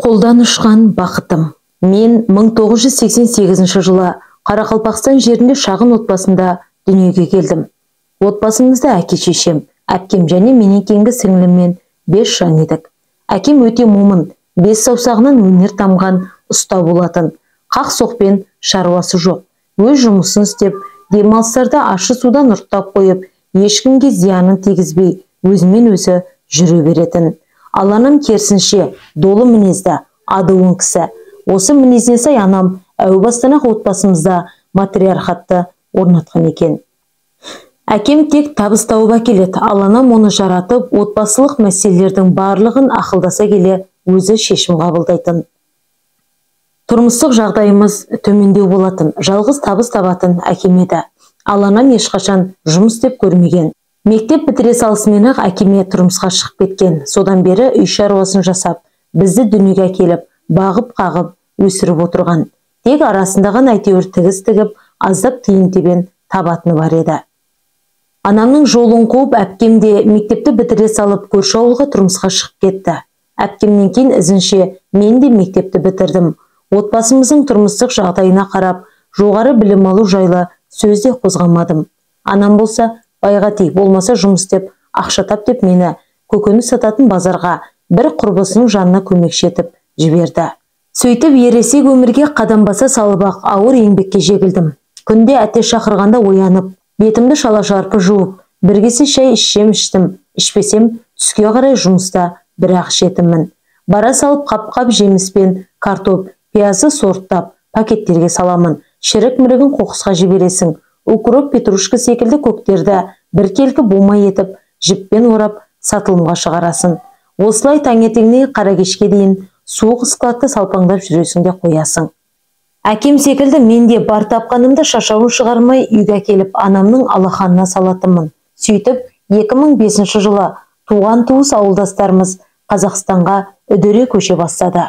Қолдан ұшқан бақытым. Мен 1988 жылы Қарақалпақстан жерінде шағын отбасында дүниеге келдім. Отбасымызда әке шешем, әпкем және менен кейінгі сіңліммен 5 жан едік. Әкем өте момын, 5 саусағынан өнер тамған ұста болатын. Қақ соқпен шаруасы жоқ. Өз жұмысын істеп, демалыстарда ащы судан ұрттап қойып, ешкімге зиянын тигізбей, өзімен өзі жүре беретін. Ал анам керісінше долы мінезді, адуын кісі. Осы мінезіне сай анам әу бастан-ақ отбасымызда матриархатты орнатқан екен. Әкем тек табыс тауып әкеледі, ал анам оны жаратып, отбасылық мәселелердің барлығын ақылдаса келе өзі шешім қабылдайтын. Тұрмыстық жағдайымыз төмендеу болатын, жалғыз табыс табатын әкем еді. Ал анам ешқашан жұмыс істеп көрмеген. Мектеп бітіре салысымен-ақ әкеме тұрмысқа шығып кеткен. Содан бері үй шаруасын жасап, бізді дүниеге әкеліп, бағып-қағып өсіріп отырған. Тек арасында ғана әйтеуір тігіс тігіп, аздап тиын-тебен табатыны бар еді. Анамның жолын қуып, әпкем де мектепті бітіре салып, көрші ауылға тұрмысқа шығып кетті. Әпкемнен кейін ізінше мен де мектепті бітірдім. Отбасымыздың тұрмыстық жағдайына қарап, жоғары білім алу жайлы сөз де қозғамадым. Анам болса, байға ти, болмаса жұмыс істеп, ақша тап деп мені көкөніс сататын базарға бір құрбысының жанына көмекші етіп жіберді. Сөйтіп ересек өмірге қадам баса салып-ақ ауыр еңбекке жегілдім. Күнде әте шақырғанда оянып, бетімді шала-шарпы жуып, бір кесе шай ішсем іштім, ішпесем түске қарай жұмыста бірақ ішетінмін. Бара салып қап-қап жеміспен картоп, пиязды сорттап, пакеттерге саламын. Шірік-мірігін қоқысқа жібересің. Укроп, петрушка секілді көктерді біркелкі бума етіп, жіппен орап сатылымға шығарасың. Осылай таңертеңнен қара кешке дейін суық складта салпаңдап жүресің де қоясың. Әкем секілді мен де бар тапқанымды шашауын шығармай үйге әкеліп анамның алақанына салатынмын. Сөйтіп 2005 жылы туған туыс ауылдастарымыз Қазақстанға үдере көше бастады.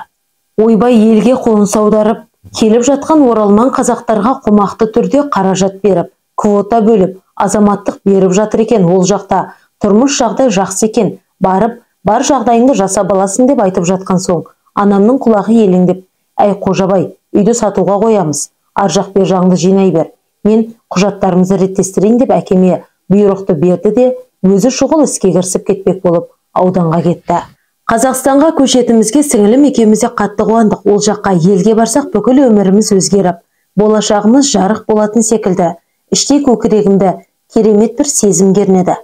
Ойбай елге қоныс аударып, келіп жатқан оралман қазақтарға қомақты түрде қаражат беріп, квота бөліп, азаматтық беріп жатыр екен. Ол жақта тұрмыс жағдай жақсы екен, барып, бар жағдайыңды жасап аласың деп айтып жатқан соң, анамның құлағы елеңдеп, әй Қожабай, үйді сатуға қоямыз, ар жақ бер жағыңды жинай бер, мен құжаттарымызды реттестірейін деп әкеме бұйрықты берді де, өзі шұғыл іске кірісіп кетпек болып ауданға кетті. Қазақстанға көшетімізге сіңілім екеуміз де қатты қуандық. Ол жаққа елге барсақ бүкіл өміріміз өзгеріп, болашағымыз жарық болатын секілді. Іштей көкірегімді керемет бір сезім кернеді.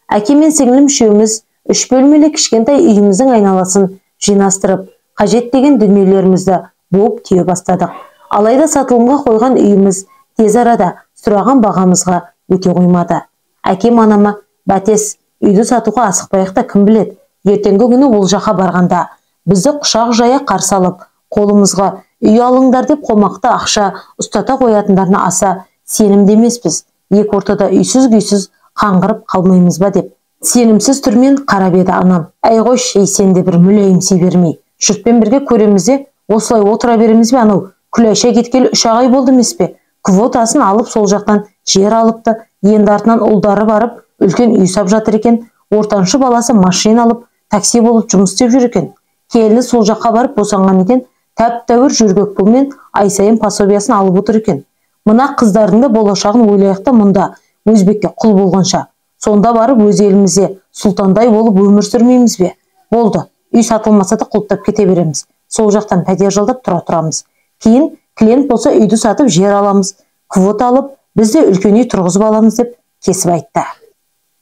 Әкем мен сіңілім үшеуміз үш бөлмелі кішкентай үйіміздің айналасын жинастырып, қажет деген дүниелерімізді буып түйе бастадық. Алайда сатылымға қойған үйіміз тез арада сұраған бағамызға өте қоймады. Әкем анама, бәтес, үйді сатуға асықпайық та кім біледі, ертеңгі күні ол жаққа барғанда бізді құшақ жая қарсы алып, қолымызға үй алыңдар деп қомақты ақша ұстата қоятындарына аса сенімді емеспіз. Екі ортада үйсіз-күйсіз қаңғырып қалмаймыз ба деп сенімсіз түрмен қарап еді анам. Әй қойшы, ей сен де бір мүләйімси бермей. Жұртпен бірге көреміз де, осылай отыра береміз бе? Анау Күләйша кеткелі 3 ай болды емес пе? Квотасын алып сол жақтан жер алыпты, енді артынан ұлдары барып үлкен үй сап жатыр екен. Ортаншы баласы машина алып такси болып жұмыс істеп жүр екен. Келіні сол жаққа барып босанған екен, тәп-тәуір жөргек пұлмен ай сайын пособиясын алып отыр екен. Мына қыздардың да болашағын ойлайық та мұнда өзбекке құл болғанша. Сонда барып өз елімізде сұлтандай болып өмір сүрмейміз бе? Болды, үй сатылмаса да құлыптап кете береміз. Сол жақтан пәтер жалдап тұра тұрамыз. Кейін клиент болса үйді сатып жер аламыз, квота алып, біз де үлкен үй тұрғызып аламыз деп кесіп айтты.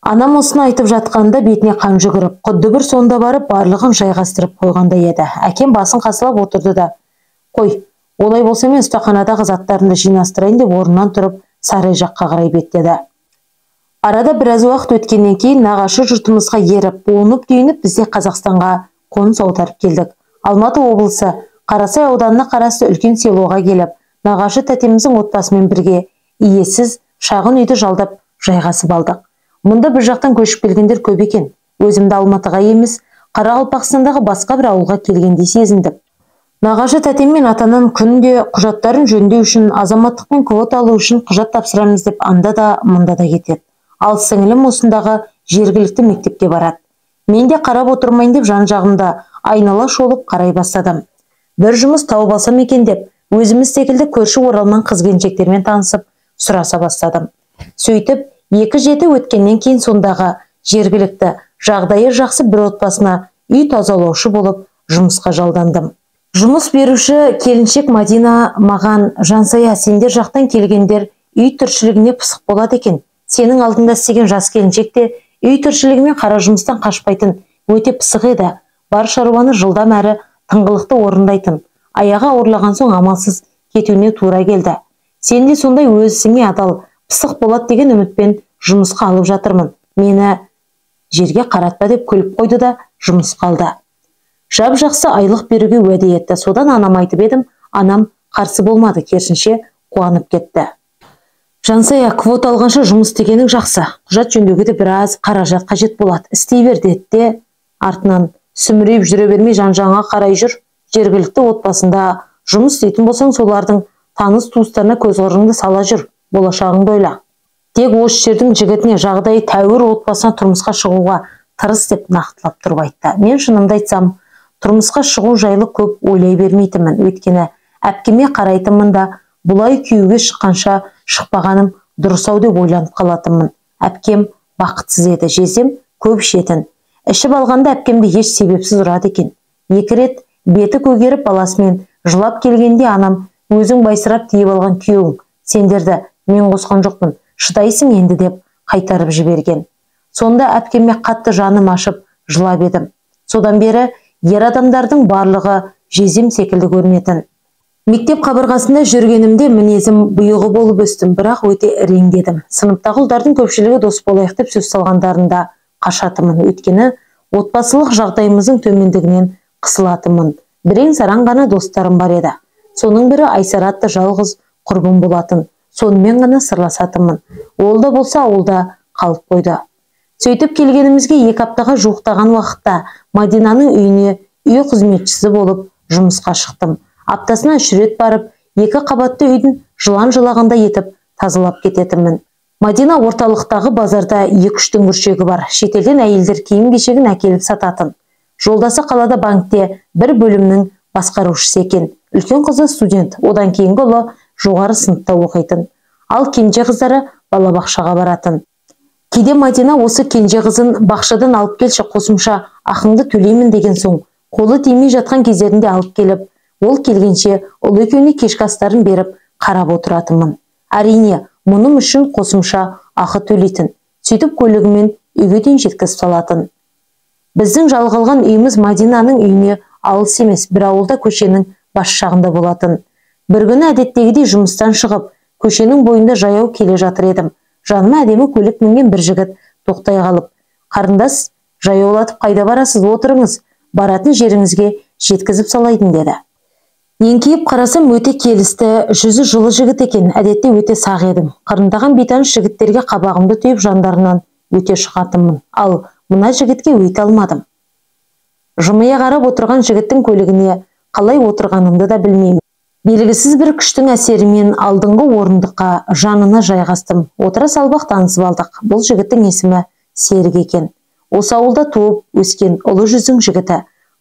Анам осыны айтып жатқанда бетіне қан жүгіріп, құдды бір сонда барып барлығын жайғастырып қойғандай еді. Әкем басын қасылап отырды да, қой, олай болса мен ұстаханадағы заттарымды жинастырайын деп орнынан тұрып сарай жаққа қарай беттеді. Арада біраз уақыт өткеннен кейін нағашы жұртымызға еріп, буынып-түйініп біз де Қазақстанға қоныс аударып келдік. Алматы облысы Қарасай ауданына қарасты үлкен селоға келіп, нағашы тәтеміздің отбасымен бірге иесіз шағын үйді жалдап жайғасып алдық. Мұнда бір жақтан көшіп келгендер көп екен. Өзімді Алматыға емес, Қарақалпақстандағы басқа бір ауылға келгендей сезіндім. Нағашы тәтем мен ата-анам күнде құжаттарын жөндеу үшін, азаматтық пен квота алу үшін құжат тапсырамыз деп анда да мұнда да кетеді. Ал сіңілім осындағы жергілікті мектепке барады. Мен де қарап отырмайын деп жан-жағымда айнала шолып қарай бастадым. Бір жұмыс тауып алсам екен деп, өзіміз секілді көрші оралман қыз-келіншектермен танысып, сұраса бастадым. Сөйтіп, 2 жеті өткеннен кейін сондағы жергілікті жағдайы жақсы бір отбасына үй тазалаушы болып жұмысқа жалдандым. Жұмыс беруші келіншек Мадина маған: «Жансая, сендер жақтан келгендер үй тіршілігіне пысық болады екен. Сенің алдында істеген жас келіншек те үй тіршілігімен қара жұмыстан қашпайтын, өте пысық еді. Бар шаруаны жылдам әрі тыңғылықты орындайтын. Аяғы ауырлаған соң амалсыз кетуіне тура келді. Сен де сондай өз ісіңе адал, пысық болады деген үмітпен жұмысқа алып жатырмын. Мені жерге қаратпа», – деп күліп қойды да, жұмысқа алды. Жап жақсы айлық беруге уәде етті. Содан анам айтып едім, анам қарсы болмады, керісінше қуанып кетті. «Жансая, квота алғанша жұмыс істегенің жақсы. Құжат жөндеуге де біраз қаражат қажет болады. Істей бер», – деді де, артынан: «Сүмірейіп жүре бермей, жан жағыңа қарай жүр. Жергілікті отбасында жұмыс істейтін болсаң, солардың таныс туыстарына көз қырыңды сала жүр, болашағыңды ойла. Тек осы жердің жігітіне, жағдайы тәуір отбасына тұрмысқа шығуға тырыс», – деп нақтылап тұрып айтты. Мен, шынымды айтсам, тұрмысқа шығу жайлы көп ойлай бермейтінмін. Өйткені әпкеме қарайтынмын да, бұлай күйеуге шыққанша шықпағаным дұрыс ау деп ойланып қалатынмын. Әпкем бақытсыз еді, жездем көп ішетін. Ішіп алғанда әпкемді еш себепсіз ұрады екен. Екі рет беті көгеріп, баласымен жылап келгенде анам: «Өзің байсырап тиіп алған күйеуің, сендерді мен қосқан жоқпын, шыдайсың енді», – деп қайтарып жіберген. Сонда әпкеме қатты жаным ашып жылап едім. Содан бері ер адамдардың барлығы жездем секілді көрінетін. Мектеп қабырғасында жүргенімде мінезім бұйығы болып өстім, бірақ өте іреңдедім. Сыныптағы ұлдардың көпшілігі дос болайық деп сөз салғандарында қашатынмын. Өйткені отбасылық жағдайымыздың төмендігінен қысылатынмын. Бірең сараң ғана достарым бар еді. Соның бірі Айсара атты жалғыз құрбым болатын. Сонымен ғана сырласатынмын. Ол да болса ауылда қалып қойды. Сөйтіп келгенімізге 2 аптаға жуықтаған уақытта Мадинаның үйіне үй қызметшісі болып жұмысқа шықтым. Аптасына 3 рет барып, екі қабатты үйдің жылан жылағандай етіп тазалап кететінмін. Мадина орталықтағы базарда екі-үш дүңгіршегі бар. Шетелден әйелдер киім кешегін әкеліп сататын. Жолдасы қалада банкте бір бөлімнің басқарушысы екен. Үлкен қызы студент, одан кейінгі ұлы жоғары сыныпта оқитын. Ал кенже қыздары балабақшаға баратын. Кейде Мадина осы кенже қызын бақшадан алып келші, қосымша ақыңды төлеймін деген соң, қолы тимей жатқан кездерінде алып келіп, ол келгенше ұл екеуіне кешкі астарын беріп, қарап отыратынмын. Әрине, мұным үшін қосымша ақы төлейтін. Сөйтіп көлігімен үйге дейін жеткізіп салатын. Біздің жалға үйіміз Мадинаның үйіне алыс емес, бір ауылда, көшенің бас жағында болатын. Бір күні әдеттегідей жұмыстан шығып, көшенің бойында жаяу келе жатыр едім. Жаныма әдемі көлік мінген бір жігіт тоқтай қалып: «Қарындас, жаяулатып қайда барасыз? Отырыңыз, баратын жеріңізге жеткізіп салайын», – деді. Еңкейіп қарасам, өте келісті, жүзі жылы жігіт екен. Әдетте өте сақ едім. Қырындаған бейтаныс жігіттерге қабағымды түйіп, жандарынан өте шығатынмын. Ал мына жігітке өте алмадым. Жымия қарап отырған жігіттің көлігіне қалай отырғанымды да білмеймін. Белгісіз бір күштің әсерімен алдыңғы орындыққа жанына жайғастым. Отыра салып танысып алдық. Бұл жігіттің есімі Серік екен. Осы ауылда туып өскен ұлы жүздің жігіті.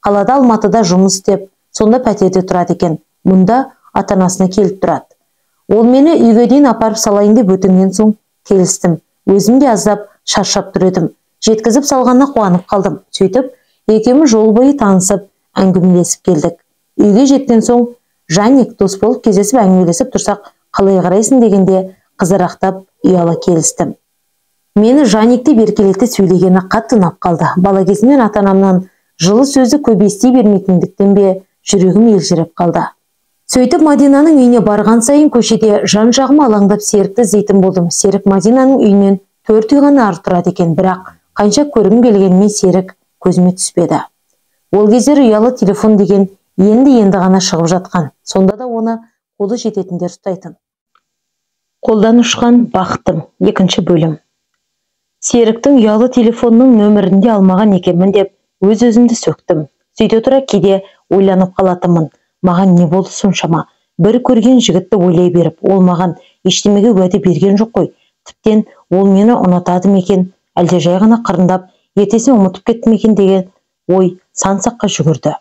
Қалада, Алматыда жұмыс істеп, сонда пәтерде тұрады екен. Мұнда ата анасына келіп тұрады. Ол мені үйге дейін апарып салайын деп өтінген соң келістім. Өзім де аздап шаршап тұр едім. Жеткізіп салғанына қуанып қалдым. Сөйтіп екеуміз жол бойы танысып, әңгімелесіп келдік. Үйге жеткен соң: «Жаник, дос болып кездесіп, әңгімелесіп тұрсақ, қалай қарайсың?» – дегенде, қызарақтап, ұяла келістім. Мені Жаник деп еркелете сөйлегені қатты ұнап қалды. Бала кезімнен ата анамнан жылы сөзді көп ести бермейтіндіктен бе, жүрегім елжіреп қалды. Сөйтіп Мадинаның үйіне барған сайын көшеде жан жағыма алаңдап, Серікті іздейтін болдым. Серік Мадинаның үйінен 4 үй ғана ары тұрады екен, бірақ қанша көргім келгенімен, Серік көзіме түспеді. Ол кездері ұялы телефон деген енді-енді ғана шығып жатқан. Сонда да оны қолы жететіндер ұстайтын. Қолдан ұшқан бақытым, екінші бөлім. Серіктің ұялы телефонының нөмірін де алмаған екенмін деп өз өзімді сөктім. Сөйте тұра кейде ойланып қалатынмын: маған не болды соншама? Бір көрген жігітті ойлай беріп, ол маған ештемеге уәде берген жоқ қой. Тіптен ол мені ұнатады ма екен, әлде жай ғана қырындап, ертесіне ұмытып кетті ме екен деген ой сан саққа жүгірді.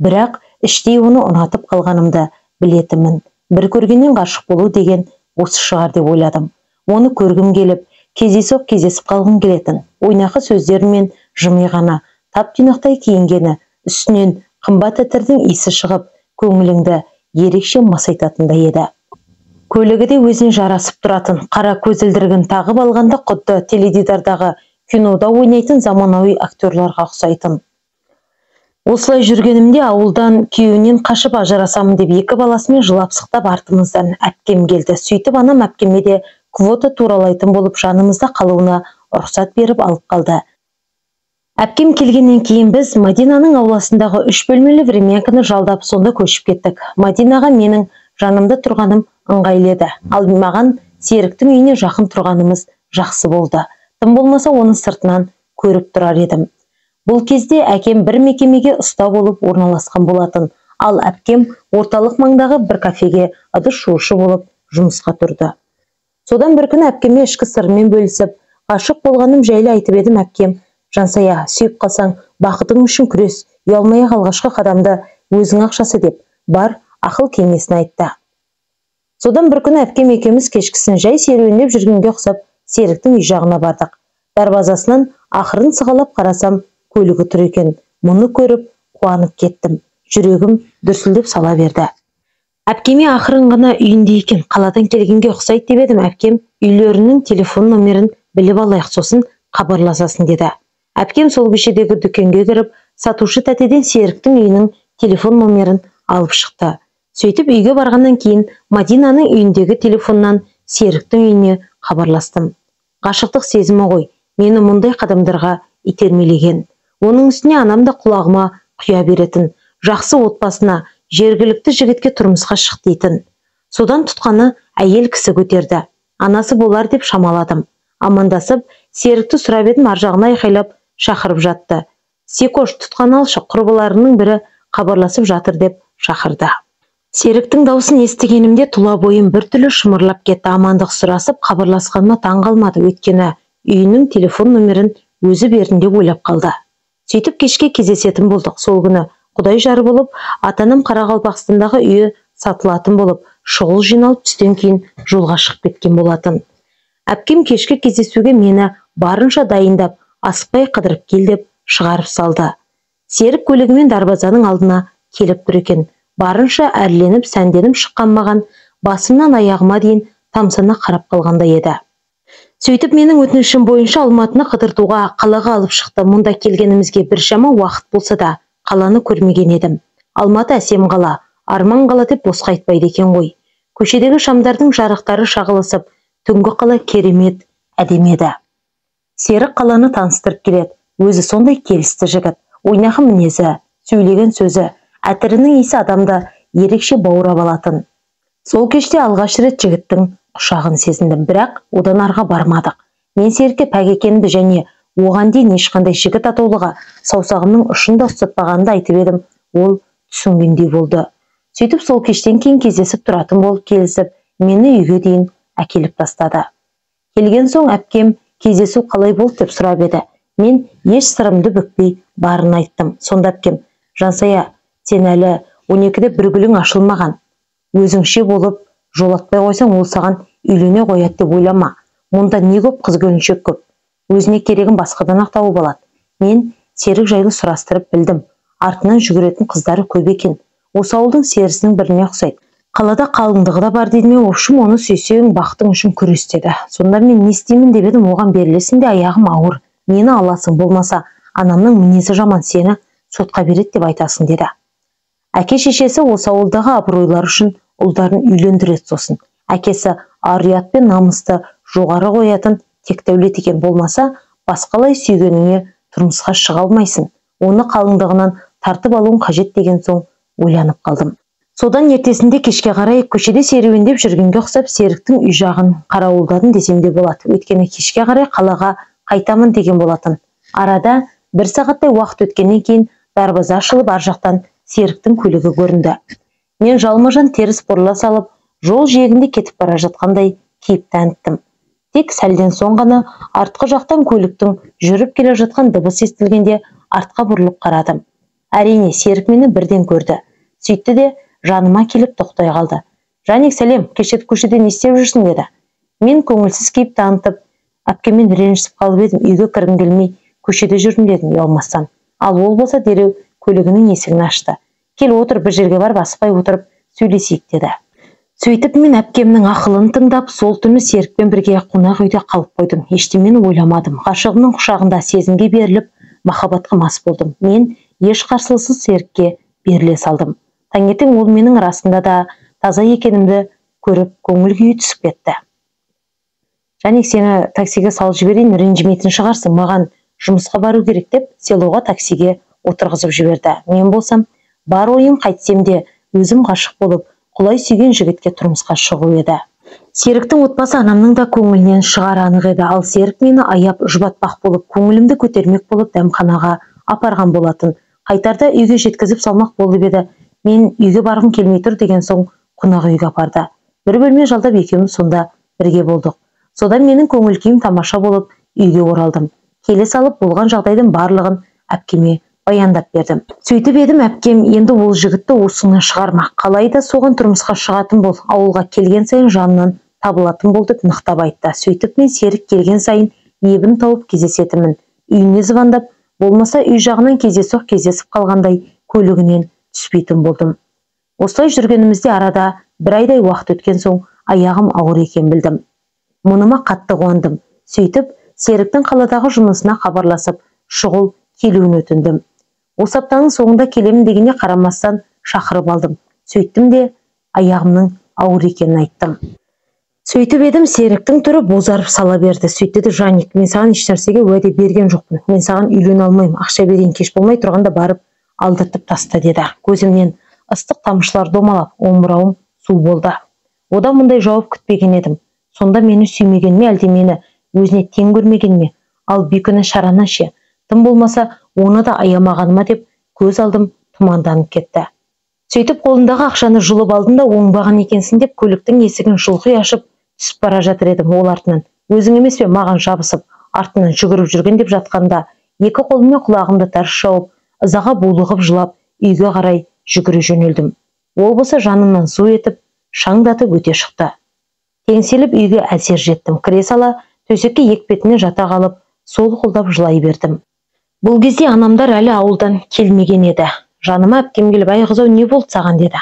Бірақ Іштей оны ұнатып қалғанымды білетінмін. Бір көргеннен ғашық болу деген осы шығар деп ойладым. Оны көргім келіп, кездейсоқ кездесіп қалғым келетін. Ойнақы сөздерімен жымиғаны, тап-тұйнақтай киінгені, үстінен қымбат әтірдің иісі шығып, көңіліңді ерекше масайтатындай еді. Көлігі де өзіне жарасып тұратын, қара көзілдірігін тағып алғанда құдды теледидардағы кинода ойнайтын заманауи актерларға ұқсайтын. Осылай жүргенімде ауылдан күйеуінен қашып ажырасамын деп екі баласымен жылап сықтап артымыздан әпкем келді. Сөйтіп анам әпкеме де квота туралайтын болып жанымызда қалуына рұқсат беріп алып қалды. Әпкем келгеннен кейін біз Мадинаның ауласындағы 3 бөлмелі времянканы жалдап сонда көшіп кеттік. Мадинаға менің жанымда тұрғаным ыңғайлы еді. Ал маған Серіктің үйіне жақын тұрғанымыз жақсы болды. Тым болмаса оны сыртынан көріп тұрар едім. Бұл кезде әкем бір мекемеге ұста болып орналасқан болатын, ал әпкем орталық маңдағы бір кафеге ыдыс жуушы болып жұмысқа тұрды. Содан бір күні әпкеме ішкі сырыммен бөлісіп, ғашық болғаным жайлы айтып едім, әпкем: "Жансая, сүйіп қалсаң, бақытың үшін күрес, ұялмай-ақ алғашқы қадамды өзің ақ жаса" деп бар ақыл кеңесін айтты. Содан бір күні әпкем екеуміз кешкісін жай серуендеп жүргенге ұқсап Серіктің үй жағына бардық. Дарбазасынан ақырын сығалап қарасам, көлігі тұр екен. Мұны көріп қуанып кеттім. Жүрегім дүрсілдеп сала берді. Әпкеме ақырын ғана үйінде екен, қаладан келгенге ұқсайды деп едім, әпкем үйлерінің телефон номерін біліп алайық, сосын хабарласасың деді. Әпкем сол көшедегі дүкенге кіріп, сатушы тәтеден Серіктің үйінің телефон номерін алып шықты. Сөйтіп үйге барғаннан кейін Мадинаның үйіндегі телефоннан Серіктің үйіне хабарластым. Ғашықтық сезімі ғой, мені мұндай қадамдарға итермелеген. Оның үстіне анам да құлағыма құя беретін, жақсы отбасына, жергілікті жігітке тұрмысқа шық дейтін. Содан тұтқаны әйел кісі көтерді. Анасы болар деп шамаладым. Амандасып, Серікті сұрап едім, ар жағына айқайлап шақырып жатты. "Секош, тұтқаны алшы, құрбыларының бірі хабарласып жатыр" деп шақырды. Серіктің даусын естігенімде тұла бойым біртүрлі шымырлап кетті. Амандық сұрасып хабарласқаныма таң қалмады, өйткені үйінің телефон номерін өзі бердім деп ойлап қалды. Сөйтіп кешке кездесетін болдық. Сол күні Құдай жар болып, ата-анам Қарақалпақстандағы үйі сатылатын болып, шұғыл жиналып түстен кейін жолға шығып кеткен болатын. Әпкем кешкі кездесуге мені барынша дайындап, асықпай қыдырып кел деп шығарып салды. Серік көлігімен дарбазаның алдына келіп тұр екен. Барынша әрленіп, сәнденіп шыққан маған басымнан аяғыма дейін тамсана қарап қалғандай еді. Сөйтіп менің өтінішім бойынша Алматыны қыдыртуға қалаға алып шықты. Мұнда келгенімізге біршама уақыт болса да қаланы көрмеген едім. Алматы әсем қала, арман қала деп босқа айтпайды екен ғой. Көшедегі шамдардың жарықтары шағылысып, түнгі қала керемет әдемі еді. Серік қаланы таныстырып келеді. Өзі сондай келісті жігіт. Ойнақы мінезі, сөйлеген сөзі, әтірінің иісі адамды ерекше баурап алатын. Сол кеште алғаш рет жігіттің құшағын сезіндім, бірақ одан арға бармадық. Мен Серікке пәк екенімді және оған дейін ешқандай жігіт атаулыға саусағымның ұшын да ұстатпағанымды айтып едім, ол түсінгендей болды. Сөйтіп сол кештен кейін кездесіп тұратын болып келісіп, мені үйге дейін әкеліп тастады. Келген соң әпкем кездесу қалай болды деп сұрап еді. Мен еш сырымды бүкпей барын айттым. Сонда әпкем: "Жансая, сен әлі 12-де бір гүлің ашылмаған. Өзіңше болып жолатпай қойсаң, ол саған үйлене қояды деп ойлама. Мұнда не көп, қыз келіншек көп. Өзіне керегін басқадан ақ тауып алады. Мен Серік жайлы сұрастырып білдім. Артынан жүгіретін қыздары көп екен. Осы ауылдың серісінің біріне ұқсайды. Қалада қалыңдығы да бар дейді ме, общем, оны сүйсең бақытың үшін күрес деді. Сонда мен не істеймін деп едім, оған берілесің де аяғым ауыр. Мені аласың, болмаса анамның мінезі жаман, сені сотқа береді деп айтасың деді. Әке шешесі осы ауылдағы абыройлар үшін ұлдарын үйлендіреді сосын. Әкесі ар-ұят пен намысты жоғары қоятын тек дәулет екен, болмаса басқалай сүйгеніңе тұрмысқа шыға алмайсың. Оны қалыңдығынан тартып алуың қажет деген соң ойланып қалдым. Содан ертесінде кешке қарай көшеде серуендеп жүргенге ұқсап Серіктің үй жағын қарауылдадым десем де болады. Өйткені кешке қарай қалаға қайтамын деген болатын. Арада бір сағаттай уақыт өткеннен кейін дарбаза ашылып, ар жақтан Серіктің көлігі көрінді. Мен жалма-жан теріс бұрыла салып, жол жиегінде кетіп бара жатқандай кейіп таныттым. Тек сәлден соң ғана артқы жақтан көліктің жүріп келе жатқан дыбысы естілгенде артқа бұрылып қарадым. Әрине, Серік мені бірден көрді. Сөйтті де жаныма келіп тоқтай қалды. Жаник, сәлем, кешетіп көшеде не істеп жүрсің деді. Мен көңілсіз кейіп танытып, әпкеммен ренжісіп қалып едім, үйге кіргім келмей көшеде жүрдім дедім ұялмастан. Ал ол болса дереу көлігінің есігін ашты. Кел отыр, бір жерге барып асықпай отырып сөйлесейік деді. Сөйтіп мен әпкемнің ақылын тыңдап, сол түні Серікпен бірге қонақ үйде қалып қойдым. Ештемені ойламадым. Ғашығымның құшағында сезімге беріліп, махаббатқа мас болдым. Мен еш қарсылықсыз Серікке беріле салдым. Таңертең ол менің расында да таза екенімді көріп, көңіл күйі түсіп кетті. Жаник, сені таксиге салып жіберейін, ренжімейтін шығарсың, маған жұмысқа бару керек деп селоға таксиге отырғызып жіберді. Мен болсам, бар ойым қайтсем де өзім ғашық болып, құлай сүйген жігітке тұрмысқа шығу еді. Серіктің отбасы анамның да көңілінен шығар анық еді. Ал Серік мені аяп, жұбатпақ болып, көңілімді көтермек болып дәмханаға апарған болатын. Қайтарда үйге жеткізіп салмақ болып еді. Мен үйге барғым келмей тұр деген соң қонақ үйге апарды. Бір бөлме жалдап екеуміз сонда бірге болдық. Содан менің көңіл күйім тамаша болып үйге оралдым. Келе салып болған жағдайдың барлығын әпкеме баяндап бердім. Сөйтіп едім, әпкем енді ол жігітті уысыңнан шығарма, қалай да соған тұрмысқа шығатын бол, ауылға келген сайын жанынан табылатын бол деп нықтап айтты. Сөйтіп мен Серік келген сайын ебін тауып кездесетінмін. Үйіне звондап, болмаса үй жағынан кездейсоқ кездесіп қалғандай көлігінен түспейтін болдым. Осылай жүргенімізде арада бір айдай уақыт өткен соң аяғым ауыр екен білдім. Мұныма қатты қуандым. Сөйтіп Серіктің қаладағы жұмысына хабарласып, шұғыл келуін өтіндім. Осы аптаның соңында келемін дегеніне қарамастан шақырып алдым. Сөйттім де аяғымның ауыр екенін айттым. Сөйтіп едім, Серіктің түрі бозарып сала берді. Сөйтті де, Жаник, мен саған ешнәрсеге уәде берген жоқпын. Мен саған үйлене алмаймын. Ақша берейін, кеш болмай тұрғанда барып алдыртып таста деді. Көзімнен ыстық тамшылар домалап, омырауым су болды. Одан мұндай жауап күтпеген едім. Сонда мені сүймеген ме, әлде мені өзіне тең көрмеген ме? Ал бейкүнә шарана ше? Тым болмаса оны да аямағаныма деп көз алдым тұманданып кетті. Сөйтіп қолындағы ақшаны жұлып алдым да, оңбаған екенсің деп көліктің есігін жұлқи ашып түсіп бара жатыр едім. Ол артынан, өзің емес пе маған жабысып, артынан жүгіріп жүрген деп жатқанда, екі қолыммен құлағымды тарс жауып, ызаға булығып жылап, үйге қарай жүгіре жөнелдім. Ол болса жанымнан су етіп, шаңдатып өте шықты. Теңселіп үйге әзер жеттім. Кіре сала төсекке екпетіне жата қалып, сол қолдап жылай бердім. Бұл кезде анамдар әлі ауылдан келмеген еді. Жаныма әпкем келіп, әй қыз-ау, не болды саған деді.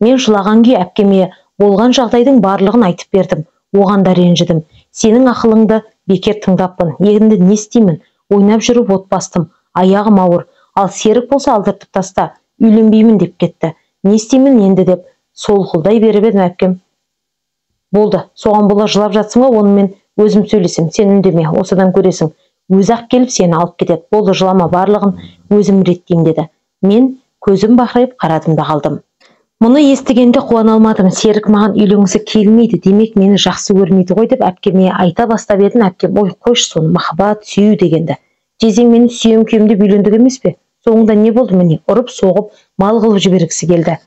Мен жылаған күй әпкеме болған жағдайдың барлығын айтып бердім. Оған да ренжідім. Сенің ақылыңды бекер тыңдаппын. Енді не істеймін? Ойнап жүріп от бастым. Аяғым ауыр. Ал Серік болса алдыртып таста, үйленбеймін деп кетті. Не істеймін енді деп солқылдай беріп едім әпкем. Болды, соған бола жылап жатсың ғой, онымен өзім сөйлесем, сен үндеме, осыдан көресің. Өзі-ақ келіп сені алып кетеді. Болды, жылама, барлығын өзім реттеймін деді. Мен көзім бақырайып қарадым да қалдым. Мұны естігенде қуана алмадым. Серік маған үйленгісі келмейді, демек мені жақсы көрмейді ғой деп әпкеме айта бастап едім. Әпкем, ой, қойшы соны, махаббат, сүю дегенді. Жездең мені сүйем күйем деп үйлендік емес пе? Соңында не болды міне? Ұрып соғып, мал қылып жібергісі келді.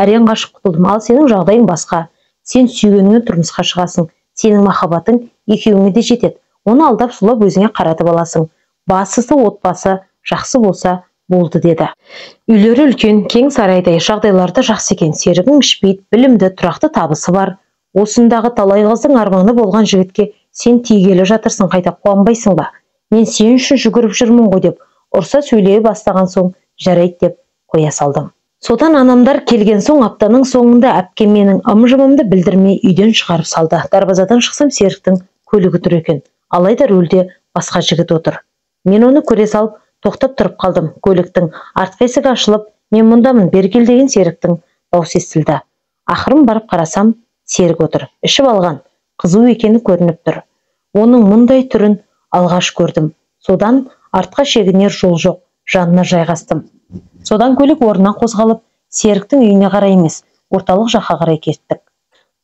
Әрең қашып құтылдым. Ал сенің жағдайың басқа. Сен сүйгеніңе тұрмысқа шығасың. Сенің махаббатың екеуіңе де жетеді. Оны алдап сулап өзіңе қаратып аласың. Бастысы отбасы жақсы болса болды деді. Үйлері үлкен, кең сарайдай, жағдайлары да жақсы екен. Серігің ішпейді, білімді, тұрақты табысы бар. Осындағы талай қыздың арманы болған жігітке сен тигелі жатырсың, қайта қуанбайсың ба? Мен сен үшін жүгіріп жүрмін ғой деп ұрса сөйлей бастаған соң жарайды деп қоя салдым. Содан анамдар келген соң аптаның соңында әпкем менің ым-жымымды білдірмей үйден шығарып салды. Дарбазадан шықсам Серіктің көлігі тұр екен. Алайда рөлде басқа жігіт отыр. Мен оны көре салып тоқтап тұрып қалдым. Көліктің артқы есігі ашылып, мен мұндамын, бері кел деген Серіктің даусы естілді. Ақырын барып қарасам, Серік отыр. Ішіп алған, қызу екені көрініп тұр. Оның мұндай түрін алғаш көрдім. Содан артқа шегінер жол жоқ, жанына жайғастым. Содан көлік орнынан қозғалып, Серіктің үйіне қарай емес, орталық жаққа қарай кеттік.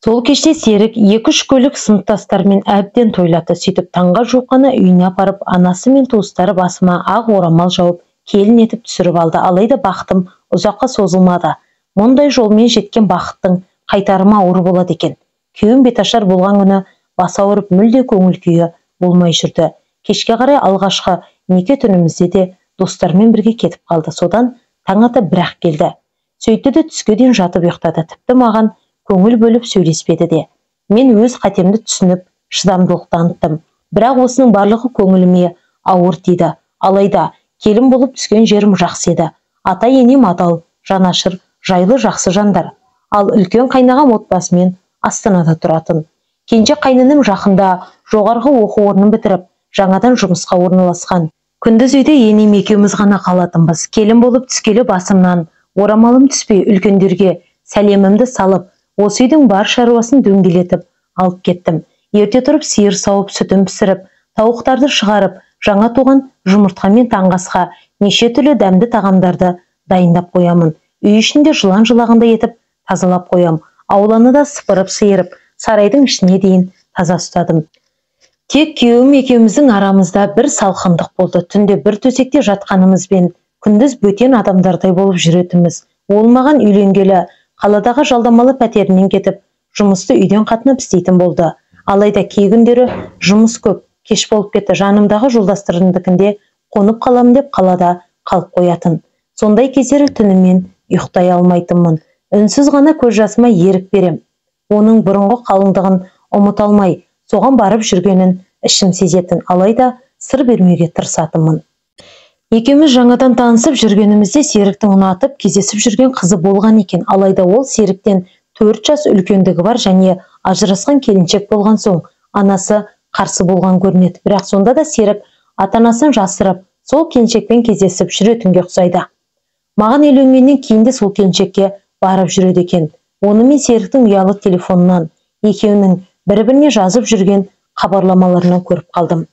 Сол кеште Серік 2-3 көлік сыныптастарымен әбден тойлатты. Сөйтіп таңға жуық қана үйіне апарып, анасы мен туыстары басыма ақ орамал жауып, келін етіп түсіріп алды. Алайда бақытым ұзаққа созылмады. Мұндай жолмен жеткен бақыттың қайтарымы ауыр болады екен. Күйеуім беташар болған күні басы ауырып, мүлде көңіл күйі болмай жүрді. Кешке қарай алғашқы неке түнімізде де достарымен бірге кетіп қалды. Содан таң ата бірақ келді. Сөйтті де түске дейін жатып ұйықтады. Тіпті маған көңіл бөліп сөйлеспеді де. Мен өз қатемді түсініп, шыдамдылық таныттым. Бірақ осының барлығы көңіліме ауыр тиді. Алайда келін болып түскен жерім жақсы еді. Ата-енем адал, жанашыр, жайлы жақсы жандар. Ал үлкен қайнағам отбасымен Астанада тұратын. Кенже қайныным жақында жоғарғы оқу орнын бітіріп, жаңадан жұмысқа орналасқан. Күндіз үйде енем екеуміз ғана қалатынбыз. Келін болып түскелі басымнан орамалым түспей үлкендерге сәлемімді салып, осы үйдің бар шаруасын дөңгелетіп алып кеттім. Ерте тұрып сиыр сауып, сүтін пісіріп, тауықтарды шығарып, жаңа туған жұмыртқа мен таңғы асқа неше түрлі дәмді тағамдарды дайындап қоямын. Үй ішінде жылан жылағандай етіп тазалап қоям. Ауланы да сыпырып сиырып, сарайдың ішіне дейін таза ұстадым. Тек күйеуім екеуміздің арамызда бір салқындық болды. Түнде бір төсекте жатқанымызбен күндіз бөтен адамдардай болып жүретінбіз. Ол маған үйленгелі қаладағы жалдамалы пәтерінен кетіп, жұмысты үйден қатынап істейтін болды. Алайда кей күндері жұмыс көп, кеш болып кетті, жанымдағы жолдастарымдікінде қонып қалам деп қалада қалып қоятын. Сондай кездері түнімен ұйықтай алмайтынмын. Үнсіз ғана көз жасыма ерік берем. Оның бұрынғы қалыңдығын ұмыта алмай, соған барып жүргенін ішім сезетін, алайда сыр бермеуге тырысатынмын. Екеуміз жаңадан танысып жүргенімізде Серіктің ұнатып кездесіп жүрген қызы болған екен. Алайда ол Серіктен 4 жас үлкендігі бар және ажырасқан келіншек болған соң анасы қарсы болған көрінеді. Бірақ сонда да Серік ата-анасын жасырып, сол келіншекпен кездесіп жүретінге ұқсайды. Маған үйленгеннен кейін де сол келіншекке барып жүреді екен. Оны мен Серіктің ұялы телефонынан, екеуінің бір-біріне жазып жүрген хабарламаларынан көріп қалдым.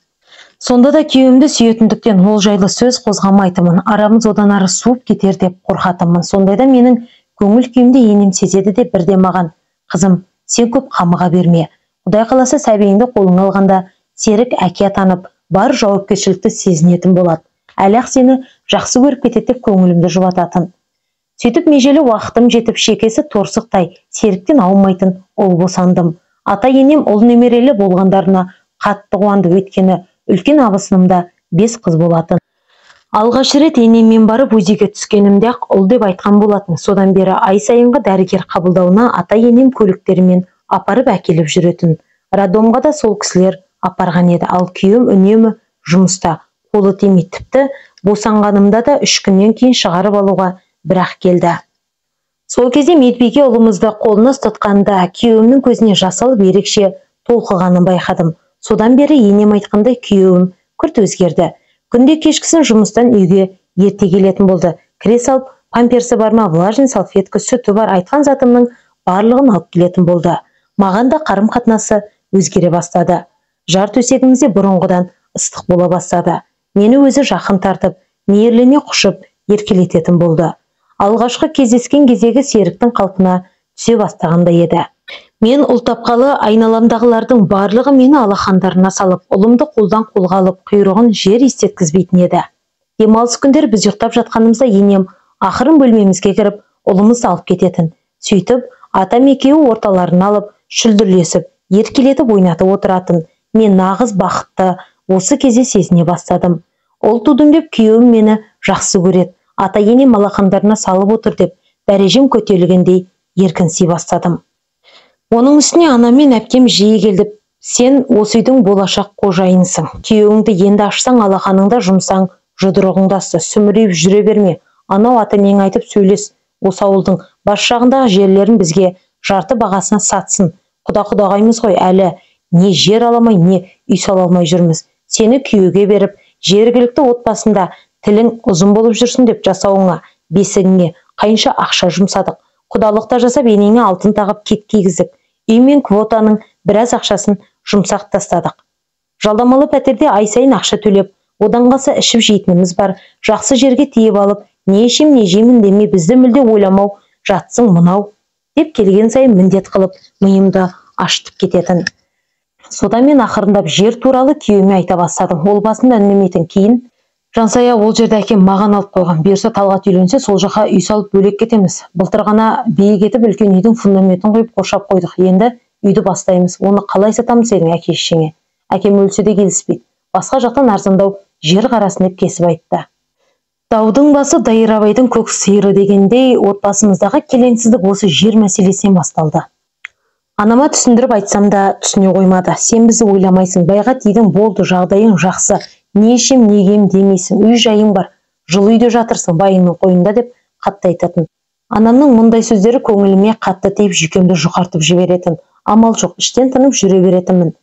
Сонда да күйеуімді сүйетіндіктен ол жайлы сөз қозғамайтынмын. Арамыз одан ары суып кетер деп қорқатынмын. Сондайда менің көңіл күйімді енем сезеді де бірде маған: "Қызым, сен көп қамыға берме. Құдай қаласа сәбиіңді қолыңа алғанда Серік әке атанып, бар жауапкершілікті сезінетін болады. Әлі-ақ сені жақсы көріп кетеді" деп көңілімді жұбататын. Сөйтіп межелі уақытым жетіп, шекесі торсықтай Серіктен аумайтын ұл босандым. Ата-енем ұл немерелі болғандарына қатты қуанды, өйткені үлкен абысынымда 5 қыз болатын. Алғаш рет енеммен барып УЗИ-ге түскенімде ақ ұл деп айтқан болатын. Содан бері ай сайынғы дәрігер қабылдауына ата-енем көліктерімен апарып әкеліп жүретін. Роддомға да сол кісілер апарған еді. Ал күйеуім үнемі жұмыста, қолы тимей, тіпті босанғанымда да 3 күннен кейін шығарып алуға бірақ келді. Сол кезде медбике ұлымызды қолына ұстатқанда күйеуімнің көзіне жас алып ерекше толқығанын байқадым. Содан бері енем айтқандай күйеуім күрт өзгерді. Күнде кешкісін жұмыстан үйге ерте келетін болды. Кіре салып, памперсі бар ма, влажный салфетка, сүті бар, айтқан затымның барлығын алып келетін болды. Маған да қарым-қатынасы өзгере бастады. Жар төсегімізде бұрынғыдан ыстық бола бастады. Мені өзі жақын тартып, мейірлене құшып, еркелететін болды. Алғашқы кездескен кездегі Серіктің қалпына түсе бастағандай еді. Мен ұл тапқалы айналамдағылардың барлығы мені алақандарына салып, ұлымды қолдан қолға алып, құйрығын жер иістеткізбейтін еді. Демалыс күндері біз ұйықтап жатқанымызда енем ақырын бөлмемізге кіріп, ұлымызды алып кететін. Сөйтіп, атам екеуі орталарын алып, шүлдірлесіп, еркелетіп ойнатып отыратын. Мен нағыз бақытты осы кезде сезіне бастадым. Ұл тудым деп күйеуім мені жақсы көреді, ата-енем алақандарына салып отыр деп дәрежем көтерілгендей еркінси бастадым. Оның үстіне анам мен әпкем жиі келді. Сен осы үйдің болашақ қожайынсың. Күйеуіңді енді ашсаң, алақаныңда жұмсаң, жұдырығыңды асты, сүмірейіп жүре берме. Анау ата-енеңе айтып сөйлес. Осы ауылдың бас жағындағы жерлерін бізге жарты бағасына сатсын. Құда-құдағаймыз ғой, әлі не жер аламай, не үй сала алмай жүрміз. Сені күйеуге беріп, жергілікті отбасында тілің ұзын болып жүрсін деп жасауыңа, бесігіңе қанша ақша жұмсадық. Құдалықта жасап, енеңе алтын тағып кет кигіздік. Үй мен квотаның біраз ақшасын жұмсақ тастадық. Жалдамалы пәтерде ай сайын ақша төлеп, одан қалса ішіп жейтініміз бар. Жақсы жерге тиіп алып, не ішем, не жеймін демей бізді мүлде ойламау жатсың мынау деп келген сайын міндет қылып, миымды ашытып кететін. Содан мен ақырындап жер туралы күйеуіме айта бастадым. Ол басында үндемейтін, кейін Жансая ол жерде әкем маған алып қойған. Бұйырса Талғат үйленсе, сол жаққа үй салып бөлек кетеміз. Былтыр ғана биік етіп үлкен үйдің фундаментін құйып қоршап қойдық. Енді үйді бастаймыз. Оны қалай сатамыз дедің әке шешеңе. Әкем өлсе де келіспейді. Басқа жақтан арзандау жер қарасын деп кесіп айтты. Даудың басы Дайрабайдың көк сиыры дегендей, отбасымыздағы келеңсіздік осы жер мәселесінен басталды. Анама түсіндіріп айтсам да түсіне қоймады. Сен бізді ойламайсың, байға тидің, болды, жағдайың жақсы, не ішем, не кием демейсің, үй жайың бар, жылы үйде жатырсың, байыңның қойнында деп қатты айтатын. Анамның мұндай сөздері көңіліме қатты тиіп, жүйкемді жұқартып жіберетін. Амал жоқ, іштен тынып жүре беретінмін.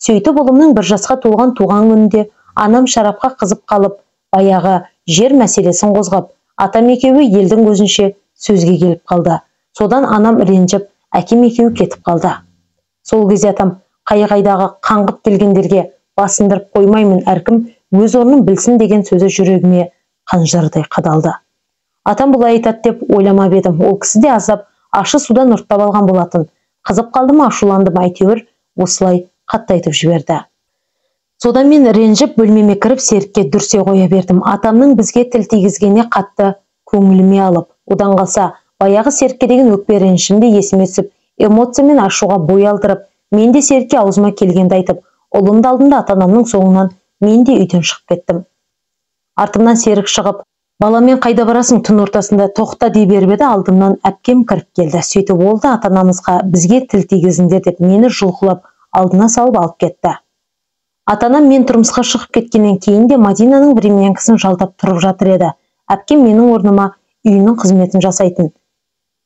Сөйтіп ұлымның 1 жасқа толған туған күнінде анам шарапқа қызып қалып, баяғы жер мәселесін қозғап, атам екеуі елдің көзінше сөзге келіп қалды. Содан анам ренжіп, әкем екеуі кетіп қалды. Сол кезде атам қай-қайдағы қаңғып келгендерге басындырып қоймаймын, әркім өз орнын білсін деген сөзі жүрегіме қанжардай қадалды. Атам бұлай айтады деп ойламап едім. Ол кісі де аздап ащы судан ұрттап алған болатын. Қызып қалды ма, ашуланды ма, әйтеуір осылай қатты айтып жіберді. Содан мен ренжіп бөлмеме кіріп Серікке дүрсе қоя бердім. Атамның бізге тіл тигізгеніне қатты көңіліме алып, одан қалса баяғы Серікке деген өкпе ренішім де есіме түсіп, эмоциямен ашуға бой алдырып, мен де Серікке аузыма келгенді айтып, ұлымды алдым да ата-анамның соңынан мен де үйден шығып кеттім. Артымнан Серік шығып, баламен қайда барасың, түн ортасында тоқта дей беріп еді, алдымнан әпкем кіріп келді. Сөйтіп ол да ата-анамызға бізге тіл тигізіңдер деп мені жұлқылап алдына салып алып кетті. Ата-анам мен тұрмысқа шығып кеткеннен кейін де Мадинаның времянкасын жалдап тұрып жатыр еді. Әпкем менің орныма үйінің қызметін жасайтын.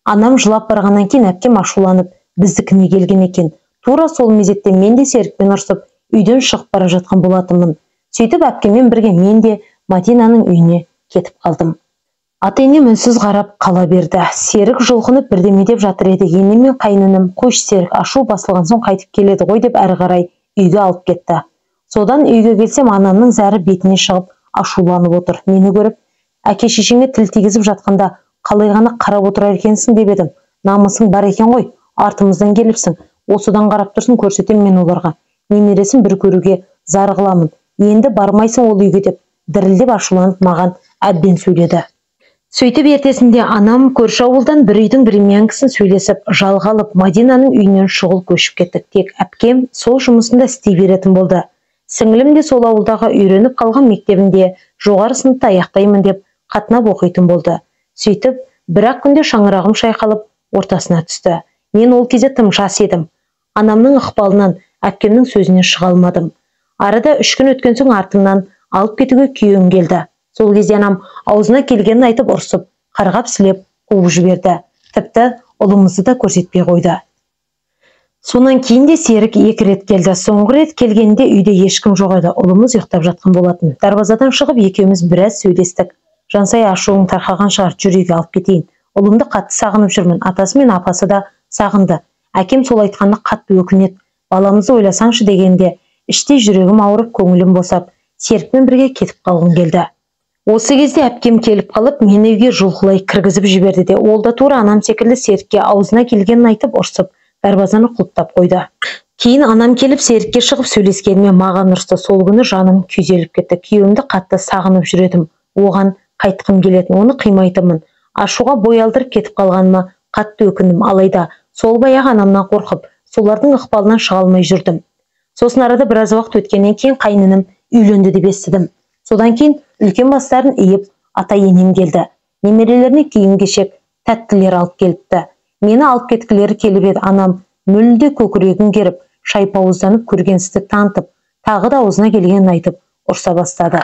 Анам жылап барғаннан кейін әпкем ашуланып біздікіне келген екен. Тура сол мезетте мен де Серікпен ұрсып үйден шығып бара жатқан болатынмын. Сөйтіп әпкеммен бірге мен де Мадинаның үйіне кетіп қалдым. Ата-енем үнсіз қарап қала берді. Серік жұлқынып бірдеме деп жатыр еді. Енем мен қайныным, қойшы Серік, ашу басылған соң қайтып келеді ғой деп әрі қарай үйге алып кетті. Содан үйге келсем анамның зәрі бетіне шығып ашуланып отыр. Мені көріп, әке шешеңе тіл тигізіп жатқанда қалай ғана қарап отырар екенсің деп едім. Намысың бар екен ғой, артымыздан келіпсің. Осыдан қарап тұрсын, көрсетем мен оларға. Немересін бір көруге зар қыламын. Енді бармайсың ол үйге деп дірілдеп ашуланып маған әбден сөйледі. Сөйтіп ертесінде анам көрші ауылдан бір үйдің времянкасын сөйлесіп, жалға алып, Мадинаның үйінен шұғыл көшіп кеттік. Тек әпкем сол жұмысында істей беретін болды. Сіңілім де сол ауылдағы үйреніп қалған мектебінде жоғары сыныпты аяқтаймын деп қатынап оқитын болды. Сөйтіп, бір-ақ күнде шаңырағым шайқалып ортасына түсті. Мен ол кезде тым жас едім. Анамның ықпалынан, әпкемнің сөзінен шыға алмадым. Арада 3 күн өткен соң артымнан алып кетуге күйеуім келді. Сол кезде анам аузына келгенін айтып ұрсып, қарғап сілеп қуып жіберді. Тіпті ұлымызды да көрсетпей қойды. Сонан кейін де Серік 2 рет келді. Соңғы рет келгенде үйде ешкім жоқ еді. Ұлымыз ұйықтап жатқан болатын. Дарбазадан шығып екеуміз біраз сөйлестік. Жансай, ашуың тарқаған шығар, жүр үйге алып кетейін. Ұлымды қатты сағынып жүрмін. Атасы мен апасы да сағынды. Әкем сол айтқанына қатты өкінеді. Баламызды ойласаңшы дегенде іштей жүрегім ауырып, көңілім босап, Серікпен бірге кетіп қалғым келді. Осы кезде әпкем келіп қалып, мені үйге жұлқылай кіргізіп жіберді де, ол да тура анам секілді Серікке аузына келгенін айтып ұрсып, дарбазаны құлыптап қойды. Кейін анам келіп Серікке шығып сөйлескеніме маған ұрсты. Сол күні жаным күйзеліп кетті. Күйеуімді қатты сағынып жүредім. Оған қайтқым келетін, оны қимайтынмын. Ашуға бой алдырып кетіп қалғаныма қатты өкіндім. Алайда сол баяғы анамнан қорқып, солардың ықпалынан шыға алмай жүрдім. Сосын арада біраз уақыт өткеннен кейін қайныным үйленді деп естідім. Содан кейін үлкен бастарын иіп ата-енем келді. Немерелеріне киім-кешек, тәттілер алып келіпті. Мені алып кеткілері келіп еді. Анам мүлде көкірегін керіп, шайпауызданып көргенсіздік танытып, тағы да аузына келгенін айтып ұрса бастады.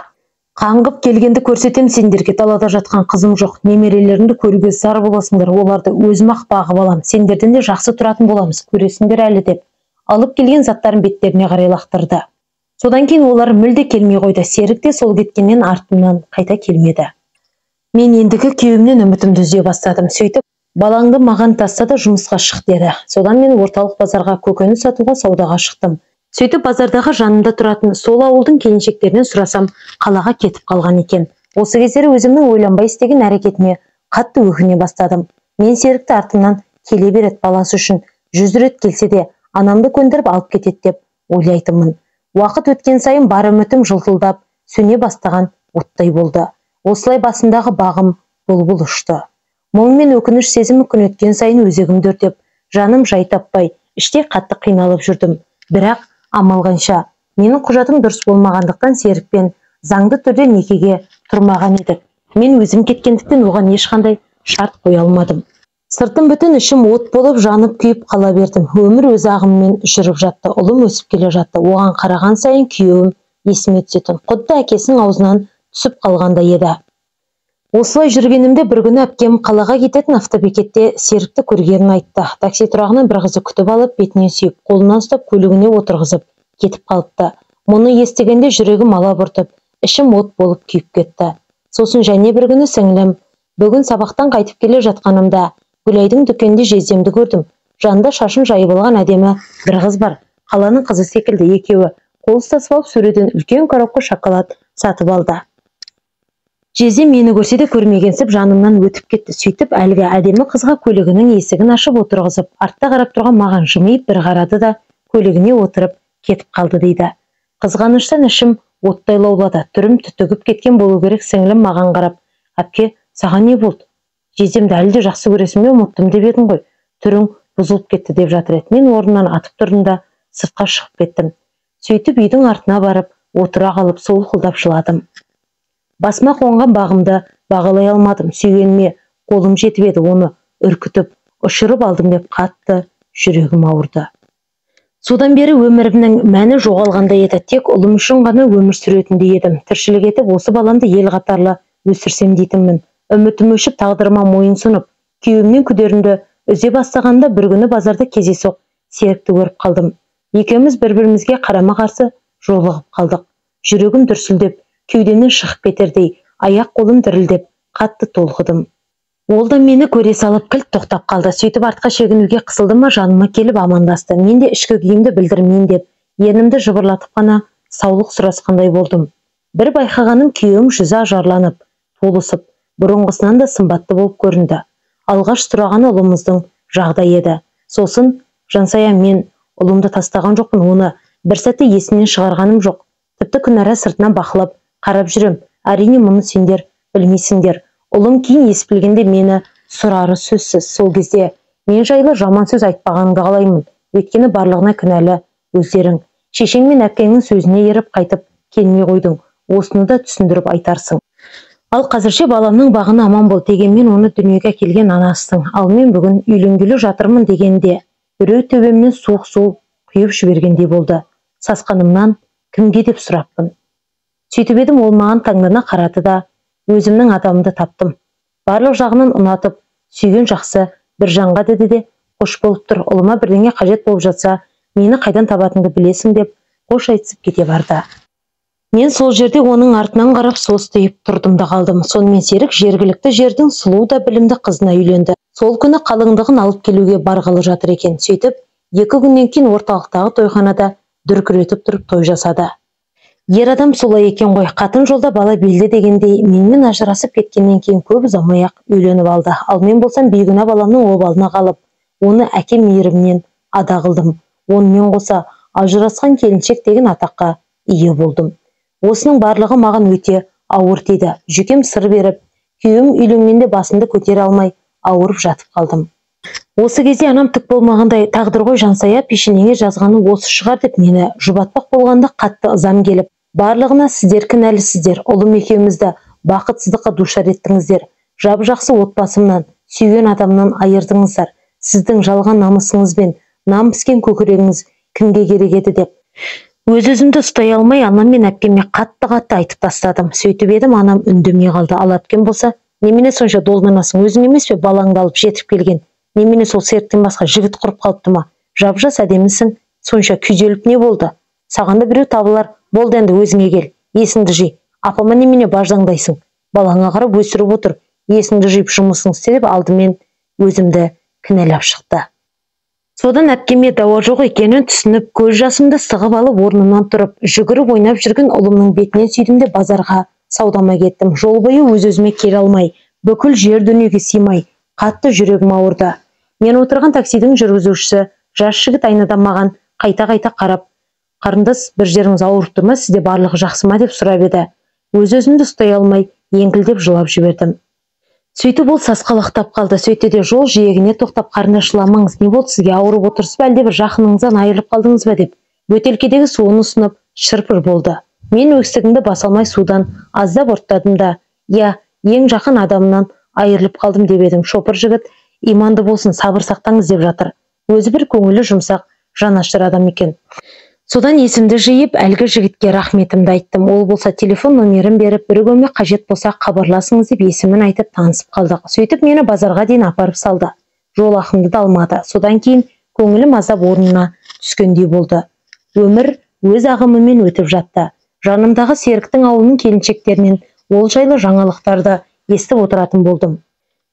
Қаңғып келгенді көрсетем сендерге, далада жатқан қызым жоқ, немерелерімді көруге зар боласыңдар, оларды өзім-ақ бағып алам, сендерден де жақсы тұратын боламыз, көресіңдер әлі деп алып келген заттарын беттеріне қарай лақтырды. Содан кейін олар мүлде келмей қойды. Серік те сол кеткеннен артымнан қайта келмеді. Мен ендігі күйеуімнен үмітімді үзе бастадым. Сөйтіп, балаңды маған таста да жұмысқа шық деді. Содан мен орталық базарға көкөніс сатуға саудаға шықтым. Сөйтіп базардағы жанымда тұратын сол ауылдың келіншектерінен сұрасам, қалаға кетіп қалған екен. Осы кездері өзімнің ойланбай істеген әрекетіме қатты өкіне бастадым. Мен Серікті артымнан келе береді, баласы үшін 100 рет келсе де анамды көндіріп алып кетеді деп ойлайтынмын. Уақыт өткен сайын бар үмітім жылтылдап сөне бастаған оттай болды. Осылай басындағы бағым бұлбұл ұшты. Мұң мен өкініш сезімі күн өткен сайын өзегімді өртеп, жаным жай таппай, іште қатты қиналып жүрдім. Бірақ амал қанша, менің құжатым дұрыс болмағандықтан Серікпен заңды түрде некеге тұрмаған едік. Мен өзім кеткендіктен оған ешқандай шарт қоя алмадым. Сыртым бүтін, ішім от болып жанып күйіп қала бердім. Өмір өз ағымымен жүріп жатты. Ұлым өсіп келе жатты. Оған қараған сайын күйеуім есіме түсетін. Құдды әкесінің аузынан түсіп қалғандай еді. Осылай жүргенімде бір күні әпкем қалаға кететін автобекетте Серікті көргенін айтты. Такси тұрағынан бір қызды күтіп алып, бетінен сүйіп, қолынан ұстап, көлігіне отырғызып кетіп қалыпты. Мұны естігенде жүрегім алабұртып, ішім от болып күйіп кетті. Сосын және бір күні сіңлім, бүгін сабақтан қайтып келе жатқанымда Гүлайдың дүкенінде жездемді көрдім. Жанында шашын жайып алған әдемі бір қыз бар. Қаланың қызы секілді екеуі қол ұстасып алып сөреден үлкен коробка шоколад сатып алды. Жездем мені көрсе де көрмегенсіп жанымнан өтіп кетті. Сөйтіп әлгі әдемі қызға көлігінің есігін ашып отырғызып, артта қарап тұрған маған жымиып бір қарады да көлігіне отырып кетіп қалды дейді. Қызғаныштан ішім оттай лаулады. Түрім түтігіп кеткен болу керек. Сіңлім маған қарап, әпке, саған не болды? Жездемді әлі де жақсы көресің бе, ұмыттым деп едің ғой. Түрің бұзылып кетті деп жатыр еді. Мен орнымнан атып тұрдым да сыртқа шығып кеттім. Сөйтіп үйдің артына барып, отыра қалып солқылдап жыладым. Басыма қонған бағымды бағалай алмадым. Сүйгеніме қолым жетіп еді, оны үркітіп, ұшырып алдым деп қатты жүрегім ауырды. Содан бері өмірімнің мәні жоғалғандай еді. Тек ұлым үшін ғана өмір сүретіндей едім. Тіршілік етіп, осы баламды ел қатарлы өсірсем дейтінмін. Үмітім өшіп, тағдырыма мойын сұнып, күйеуімнен күдерімді үзе бастағанда бір күні базарда кездейсоқ Серікті көріп қалдым. Екеуміз бір-бірімізге қарама-қарсы жолығып қалдық. Жүрегім дүрсілдеп, кеудемнен шығып кетердей, аяқ қолым дірілдеп, қатты толқыдым. Ол да мені көре салып кілт тоқтап қалды. Сөйтіп артқа шегінуге қысылды ма, жаныма келіп амандасты. Мен де ішкі күйімді білдірмейін деп, ернімді жыбырлатып қана саулық сұрасқандай болдым. Бір байқағаным, күйеуім жүзі ажарланып, толысып, бұрынғысынан да сымбатты болып көрінді. Алғаш сұрағаны ұлымыздың жағдайы еді. Сосын, Жансая, мен ұлымды тастаған жоқпын, оны бір сәтте есімнен шығарғаным жоқ. Тіпті күнара сыртынан бақылап, қарап жүрем. Әрине мұны сендер білмейсіңдер. Ұлым кейін ес білгенде мені сұрары сөзсіз. Сол кезде мен жайлы жаман сөз айтпағаныңды қалаймын. Өйткені барлығына кінәлі өздерің. Шешең мен әпкеңнің сөзіне еріп қайтып келмей қойдың. Осыны да түсіндіріп айтарсың. Ал қазірше баламның бағына аман бол дегенмен оны дүниеге әкелген анасысың. Ал мен бүгін үйленгелі жатырмын дегенде біреу төбемнен суық су құйып жібергендей болды. Сасқанымнан кімге деп сұраппын. Сөйтіп едім, ол маған таңдана қарады да, өзімнің адамымды таптым. Барлық жағынан ұнатып, сүйген жақсы бір жанға деді де, қош болып тұр, ұлыма бірдеңе қажет болып жатса, мені қайдан табатыныңды білесің деп қош айтысып кете барды. Мен сол жерде оның артынан қарап состиып тұрдым да қалдым. Сонымен Серік жергілікті жердің сұлу да білімді қызына үйленді. Сол күні қалыңдығын алып келуге барғалы жатыр екен. Сөйтіп, 2 күннен кейін орталықтағы тойханада дүркіретіп тұрып той жасады. Ер адам солай екен ғой, қатын жолда бала белді дегендей, менімен ажырасып кеткеннен кейін көп ұзамай-ақ үйленіп алды. Ал мен болсам бейгүнә баламның обалына қалып, оны әке мейірімнен ада қылдым. Онымен қоса ажырасқан келіншек деген атаққа ие болдым. Осының барлығы маған өте ауыр тиді. Жүйкем сыр беріп, күйеуім үйленгенде басымды көтере алмай ауырып жатып қалдым. Осы кезде анам түк болмағандай, тағдыр ғой Жансая, пешенеңе жазғаны осы шығар деп мені жұбатпақ болғанда қатты ызам келіп, барлығына сіздер кінәлісіздер, ұлым екеумізді бақытсыздыққа душар еттіңіздер, жап-жақсы отбасымнан, сүйген адамнан айырдыңыздар, сіздің жалған намысыңызбен нан піскен көкірегіңіз кімге керек еді деп. Өз-өзімді ұстай алмай, анам мен әпкеме қатты-қатты айтып тастадым. Сөйтіп едім, анам үндемей қалды. Ал әпкем болса, немене сонша долданасың, өзің емес пе балаңды алып жетіп келген? Немене сол Серіктен басқа жігіт құрып қалыпты ма? Жап-жас әдемісің, сонша күйзеліп не болды? Саған да біреу табылар, болды енді өзіңе кел, есіңді жи. Апама немене баждаңдайсың? Балаңа қарап өсіріп отыр, есіңді жиып жұмысын істе деп алдымен өзімді кінәлап шықты. Содан әпкеме дауа жоқ екенін түсініп, көз жасымды сығып алып орнымнан тұрып, жүгіріп ойнап жүрген ұлымның бетінен сүйдім де базарға саудама кеттім. Жол бойы өз-өзіме келе алмай, бүкіл жер дүниеге сыймай, қатты жүрегім ауырды. Мен отырған таксидің жүргізушісі жас жігіт айнадан маған қайта-қайта қарап, қарындас, бір жеріңіз ауырып тұр ма, сізде барлығы жақсы ма деп сұрап еді. Өз-өзімді ұстай алмай, еңкілдеп жылап жібердім. Сөйтіп ол сасқалақтап қалды. Сөйтті де жол жиегіне тоқтап, қарындас, жыламаңыз, не болды сізге, ауырып отырсыз ба, әлде бір жақыныңыздан айырылып қалдыңыз ба деп бөтелкедегі суын ұсынып шырпыр болды. Мен өксігімді баса алмай судан аздап ұрттадым да, иә, Ең жақын адамынан айырылып қалдым деп едім. Шопыр жігіт иманды болсын, сабыр сақтаңыз деп жатыр. Өзі бір көңілі жұмсақ, жанашыр адам екен. Содан есімді жиып, әлгі жігітке рахметімді айттым. Ол болса телефон номерін беріп, бір көмек қажет болса хабарласыңыз деп есімін айтып танысып қалдық. Сөйтіп мені базарға дейін апарып салды. Жол ақымды да алмады. Содан кейін көңілім аздап орнына түскендей болды. Өмір өз ағымымен өтіп жатты. Жанымдағы Серіктің ауылының келіншектерінен ол жайлы жаңалықтарды естіп отыратын болдым.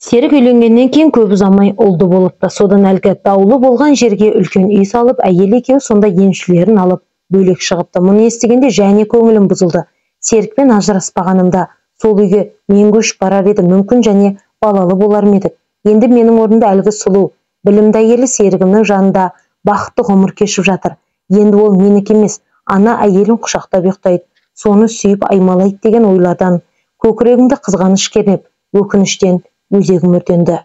Серік үйленгеннен кейін көп ұзамай ұлды болыпты. Содан әлгі даулы болған жерге үлкен үй салып, әйел екеуі сонда еншілерін алып бөлек шығыпты. Мұны естігенде және көңілім бұзылды. Серікпен ажыраспағанымда сол үйге мен көшіп барар едім, мүмкін және балалы болар ма едік. Енді менің орнымда әлгі сұлу, білімді әйелі Серігімнің жанында бақытты ғұмыр кешіп жатыр. Енді ол менікі емес, ана әйелін құшақтап ұйықтайды, соны сүйіп аймалайды деген ойлардан көкірегімді қызғаныш кернеп, өкініштен өзегім өртенді.